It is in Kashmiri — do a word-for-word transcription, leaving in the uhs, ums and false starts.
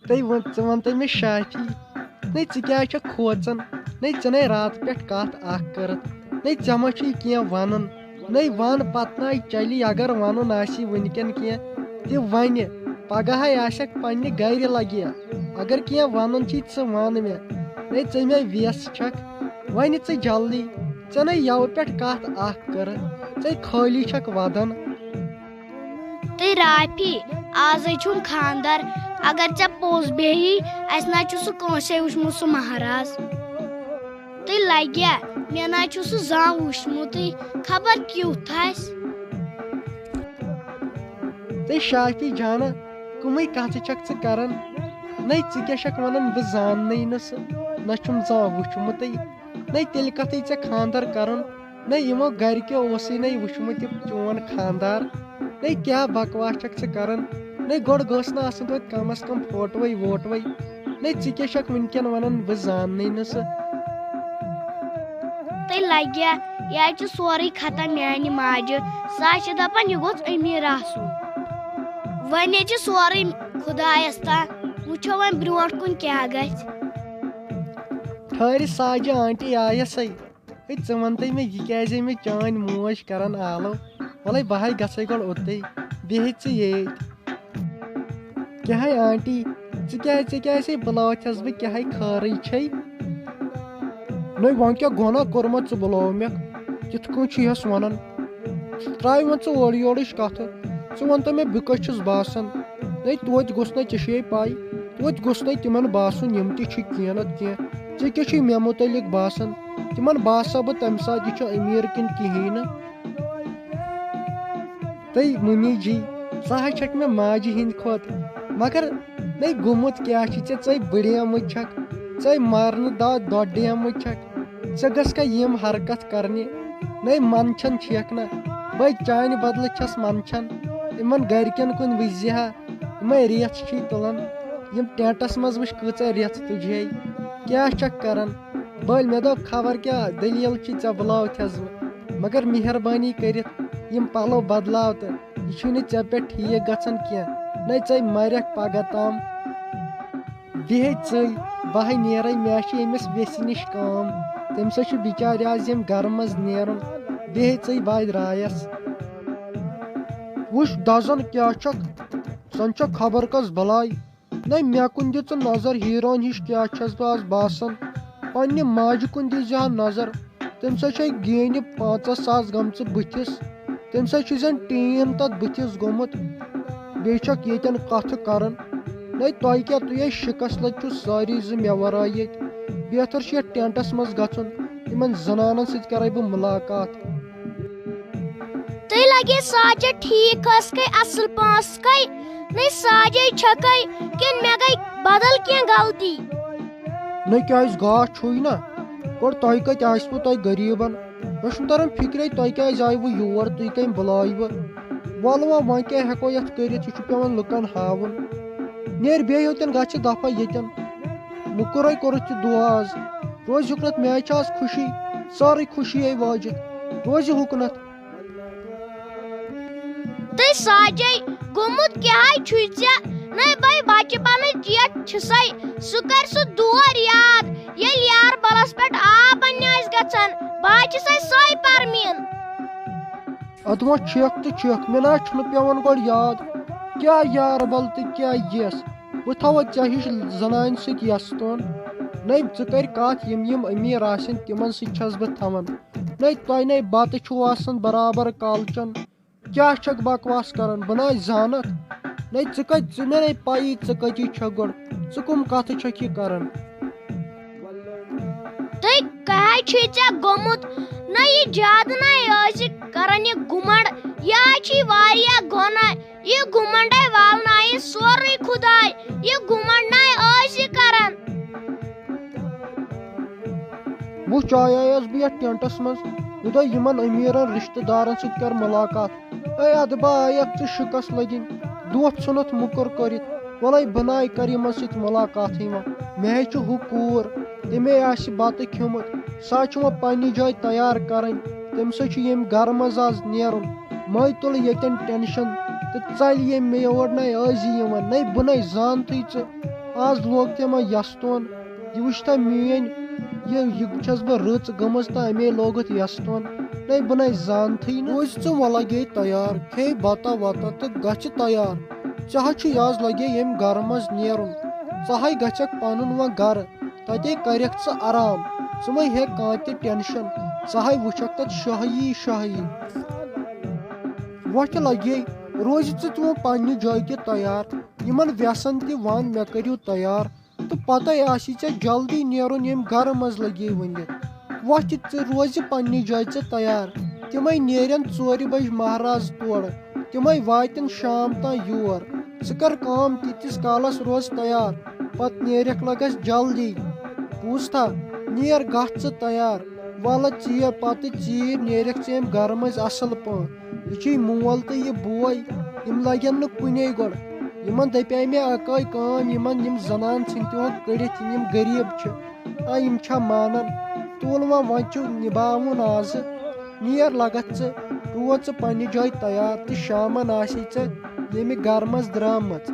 تُہۍ ؤن، ژٕ وَن تہٕ مےٚ شافی، نَے ژٕ کیٛازِ چھَکھ کھوژان؟ نَے ژےٚ نَے راتہٕ پٮ۪ٹھ کَتھ اَکھ کٔرٕتھ، نَے ژےٚ ما چھُے کینٛہہ وَنُن؟ نَے وَن پَتہٕ نَے چَلی، اگر وَنُن آسی وٕنکٮ۪ن کینٛہہ تہِ وَنہِ، پَگہَے آسٮ۪کھ پنٛنہِ گَرِ لَگہِ۔ اگر کینٛہہ وَنُن چھی ژٕ وَن مےٚ، نَے ژٕ مےٚ وٮ۪س چھَکھ، وَنہِ ژٕ جلدی، ژےٚ نَے یَوٕ پٮ۪ٹھ کَتھ اَکھ کٔرٕتھ، ژَے خٲلی چھَکھ وَدان۔ تہٕ رافی، آزے چھُم خاندر۔ اگر ژےٚ پوٚز بیٚہی، اَسہِ نہ چھُ سُہ کٲنٛسے وٕچھمُت، سُہ مہراز۔ تہٕ لگیا، مےٚ نہ چھُ سُہ زانٛہہ وٕچھمُتٕے، خبر کیُتھ آسہِ۔ تہٕ شافی جانہ، کٕمٕے کتھٕ چھکھ ژٕ کران؟ نَے ژٕ کیٛاہ چھکھ ونان، بہٕ زاننٕے نہٕ سُہ، نہ چھُم زانٛہہ وٕچھمُتٕے۔ نَے تیٚلہِ کتھٕے ژےٚ خاندر کرُن؟ نَے یِمو گرِکیو اوسُے نَے وٕچھمُت یہِ چون خاندار۔ نَے کیٛاہ بکواس چھکھ ژٕ کران؟ نَے گۄڈٕ گٔژھ نہٕ آسٕنۍ توتہِ کم از کم فوٹوے ووٹوے۔ نَے ژٕ کیٛاہ چھکھ وٕنکٮ۪ن ونان، بہٕ زاننٕے نہٕ سُہ۔ تہٕ لگیا، یہِ حظ چھُ سورُے ختم میانہِ ماجہِ۔ سۄ حظ چھِ دپان، یہِ گوٚژھ أمیٖر آسُن۔ وۄنۍ حظ چھُ سورُے خۄدایس تام۔ وٕچھو وۄنۍ برونٛٹھ کُن کیٛاہ گژھِ۔ ٹھہرِ ساجہِ، آنٹی آیسَے۔ ہے، ژٕ وَن تہٕ مےٚ، یہِ کیٛازِ مےٚ چٲنۍ موج کَران آلو؟ وَلَے بہٕ ہاے گژھَے گۄڈٕ اوٚتُے، بیٚہہِ ژٕ ییٚتۍ۔ کیٛاہ ہے آنٹی، ژٕ کیٛازِ، ژےٚ کیٛازِ ہے بُلاوتھَس بہٕ، کیٛاہ ہے خٲرٕے چھے؟ نَے وۄنۍ کیٛاہ گۄناہ کوٚرمَتھ ژٕ بُلوو مےٚ؟ تِتھ کٔنۍ چھُ یَس وَنان۔ ترٛاوِ وۄنۍ ژٕ اورٕ یورٕچ کَتھٕ۔ ژٕ وَن تہٕ مےٚ، بہٕ کَس چھُس باسان؟ نَے توتہِ گوٚژھ نَے، ژےٚ چھے پَے، توتہِ گوٚژھ نَے تِمَن باسُن یِم تہِ چھِ کینٛہہ نَتہٕ کینٛہہ۔ ژےٚ کیٛاہ چھُے مےٚ مُتعلِق باسان؟ تِمن باسا بہٕ تمہِ ساتہٕ یہِ چھُ أمیٖر کِنہٕ کِہیٖنۍ نہٕ۔ تہٕ مُنی جی، ژٕ حظ چھکھ مےٚ ماجہِ ہِنٛدۍ کھۄتہٕ، مگر نے گوٚمُت کیٛاہ چھُ ژےٚ؟ ژے بٕڑیمٕژ چھکھ، ژے مارنہٕ داد دۄڈیمٕژ چھکھ، ژےٚ گٔژھ کھا یِم حرکت کرنہِ؟ نے منٛدچھان چھکھ نہ، بے چانہِ بدلہٕ چھس منٛدچھان۔ یِمن گرِکٮ۪ن کُن وٕچھزِ ہا، یِمے ریژھ چھِ تُلان۔ یِم ٹینٹس منٛز وٕچھ کۭژاہ ریژھ تُجے۔ کیٛاہ چھکھ کران؟ بٔلۍ مےٚ دوٚپ خبر کیٛاہ دٔلیٖل چھِ ژےٚ بُلاوتھس بہٕ، مگر مہربٲنی کٔرِتھ یِم پلو بدلاو تہٕ یہِ چھُے نہٕ ژےٚ پٮ۪ٹھ ٹھیٖک گژھان کینٛہہ۔ نَے ژَے مرکھ پگاہ تام۔ بیٚہے ژٕے، بہٕ ہے نیرے، مےٚ چھِ أمِس ویسہِ نِش کٲم۔ تٔمِس ہے چھُ بِچارِ آز ییٚمہِ گرٕ منٛز نیرُن۔ بیٚہے ژٕے، بہٕ درٛایس۔ وٕچھ دزن کیٛاہ چھکھ، زن چھکھ خبر کۄس بلاے۔ نَے مےٚ کُن دِ ژٕ نظر، حیران ہِش کیٛاہ چھَس بہٕ آز باسان۔ پننہِ ماجہِ کُن دِیٖزِ ہا نظر۔ تٔمِس ہے چھے گینہِ پنٛژاہ ساس گٔمژٕ بٕتھِس۔ تٔمِس ہے چھُ زَن ٹیٖن تَتھ بٕتھِس گوٚمُت۔ بیٚیہِ چھَکھ ییٚتٮ۪ن کَتھٕ کَران۔ نَے تۄہہِ کیٛاہ، تُہۍ ہے شِکَس لٔگۍ چھِو سٲری زٕ مےٚ وَرٲے ییٚتہِ۔ بہتر چھُ یَتھ ٹٮ۪نٛٹَس منٛز گژھُن۔ یِمَن زَنانَن سۭتۍ کَرَے بہٕ مُلاقات۔ تُہۍ لگے ساجد ٹھیک ٲسکھے اصل پانس کھے؟ نَے ساجے چھکھے، کِنہٕ مےٚ گٔے بدل کینٛہہ غلطی؟ نَے کیٛازِ گاش چھُے نا؟ گۄڈٕ تۄہہِ کتہِ آسِوٕ تۄہہِ غریٖبن؟ مےٚ چھُنہٕ تران فِکرے تۄہہِ کیٛازِ آیوٕ یور، تُہۍ کٔمۍ بُلایوٕ؟ وَلہٕ وۄنۍ، وۄنۍ کیٛاہ ہٮ۪کو یَتھ کٔرِتھ، یہِ چھُ پٮ۪وان لُکن ہاوُن۔ نیرِ بیٚیہِ یوٚتٮ۪ن، گژھِ دفعہ ییٚتٮ۪ن۔ موٚکُرے کوٚرُتھ یہِ دُعا آز۔ روزِ ہُکنتھ، مےٚ چھِ آز خوشی، سٲرٕے خوشی آیہِ واجِتھ۔ روزِ ہُکنتھ۔ تہٕ ساجے، گوٚمُت کیٛاہ چھُے ژےٚ؟ نَے بَے بَچہٕ پَنٕنۍ چیٹ چھِسَے، سُہ کَرِ سُہ دور یاد، ییٚلہِ یار بَلَس پٮ۪ٹھ آب اَننہِ آسہِ گژھان، بہٕ حظ چھِسَے سۄے پَرمیٖن۔ اَدٕ وۄنۍ چھَکھ تہٕ چھَکھ، مےٚ نہ حظ چھُنہٕ پٮ۪وان گۄڈٕ یاد، کیٛاہ یار بَل تہٕ کیٛاہ یَس۔ بہٕ تھاوَے ژےٚ ہِش زَنانہِ سۭتۍ یَس تون۔ نَے ژٕ کَرِ کَتھ، یِم یِم أمیٖر آسن، تِمَن سۭتۍ چھَس بہٕ تھاوان۔ نَے تۄہہِ نَے بَتہٕ چھُو آسان برابر کالچَن۔ کیٛاہ چھکھ بکواس کران؟ بہٕ نہ حظ زانتھ۔ نَے ژٕ کتہِ، ژٕ مےٚ نَے پَیی ژٕ کتی چھکھ گۄڈٕ۔ ژٕ کٕم کتھٕ چھکھ یہِ کران؟ تُہۍ کیٛاہ چھُے ژےٚ گوٚمُت؟ نہ یہِ زیادٕ نَے ٲسۍ کران یہِ گُمنڈ۔ یہِ حظ چھُے واریاہ گۄناہ۔ یہِ گُمنڈے والنایہِ سورُے خداے۔ یہِ گُمنڈ نَے ٲسۍ یہِ کران۔ وُچھ، آیایس بہٕ یتھ ٹینٹس منٛز، مےٚ دوٚپ، یِمن أمیٖرن رِشتہٕ دارن سۭتۍ کر مُلاقات۔ اے ادٕ بہٕ آیکھ ژٕ شِکس لٔگِنۍ، دۄہ ژھُنُتھ مُکُر کٔرِتھ۔ وَلَے بہٕ نَے کر یِمن سۭتۍ مُلاقاتٕے وۄنۍ۔ مےٚ ہے چھُ ہُہ کوٗر، تٔمۍ ہے آسہِ بَتہٕ کھیوٚمُت۔ سُہ حظ چھُ وۄنۍ پننہِ جایہِ تیار کرٕنۍ۔ تٔمِس حظ چھُ ییٚمہِ گرٕ منٛز آز نیرُن۔ مَے تُلہٕ ییٚتٮ۪ن ٹینشن تہٕ ژَلہِ ییٚمہِ مےٚ یور نَے ٲزی یِوان۔ نَے بہٕ نَے زانتھٕے ژٕ۔ آز لوگ تٔمۍ یستون۔ یہِ وٕچھ تہٕ میٲنۍ، یہِ یہِ چھَس بہٕ رٕژ گٔمٕژ تہٕ اَمے لوگُتھ یستون۔ نَے بہٕ نَے زانتھٕے نہٕ۔ روزِ ژٕ وۄنۍ لگے تیار، کھے بتہ وتہ تہٕ گژھِ تیار۔ ژےٚ ہا چھُے آز لگے ییٚمہِ گرٕ منٛز نیرُن۔ ژٕ ہاے گژھکھ پنُن وۄنۍ گرٕ، تتے کرکھ ژٕ آرام۔ ژٕ مہ ہیٚکھ کانٛہہ تہِ ٹینشن، ژٕ ہاے وٕچھکھ تتہِ شاہی شاہی۔ وۄتھِ لگے، روزِ ژٕ تِمو پننہِ جایہِ تہِ تیار۔ یِمن وٮ۪سن تہِ ون، مےٚ کٔرِو تیار۔ تہٕ پتے آسی ژےٚ جلدی نیرُن ییٚمہِ گرٕ منٛز لگے ؤنِتھ۔ وۄتھِ ژٕ، روزِ پننہِ جایہِ ژٕ تیار۔ تِمے نیرن ژورِ بجہِ مہراز تورٕ۔ تِمے واتن شام تام یور۔ ژٕ کر کٲم، تیٖتِس کالس روز تیار، پتہٕ نیرکھ لگس جلدی۔ بوٗزتھا؟ نیر، گژھ ژٕ تیار۔ ولہٕ ژیر، پتہٕ ژیٖرۍ نیرکھ ژٕ ییٚمہِ گرٕ منٛز اصل پٲٹھۍ۔ یہِ چھُے مول تہٕ یہِ بوے، یِم لگن نہٕ کُنے گۄڈٕ۔ یِمن دپے مےٚ اکٲے کٲم، یِمن یِم زنان ژھٕنۍ تہِ ہون کٔڑِتھ، یِم یِم غریب چھِ۔ آ، یِم چھا مانان؟ تُل وۄنۍ، وۄنۍ چھُ نِباوُن آزٕ۔ نیر لگتھ ژٕ، روز ژٕ پننہِ جایہِ تیار تہٕ شامن آسی ژےٚ ییٚمہِ گرٕ منٛز درامٕژ۔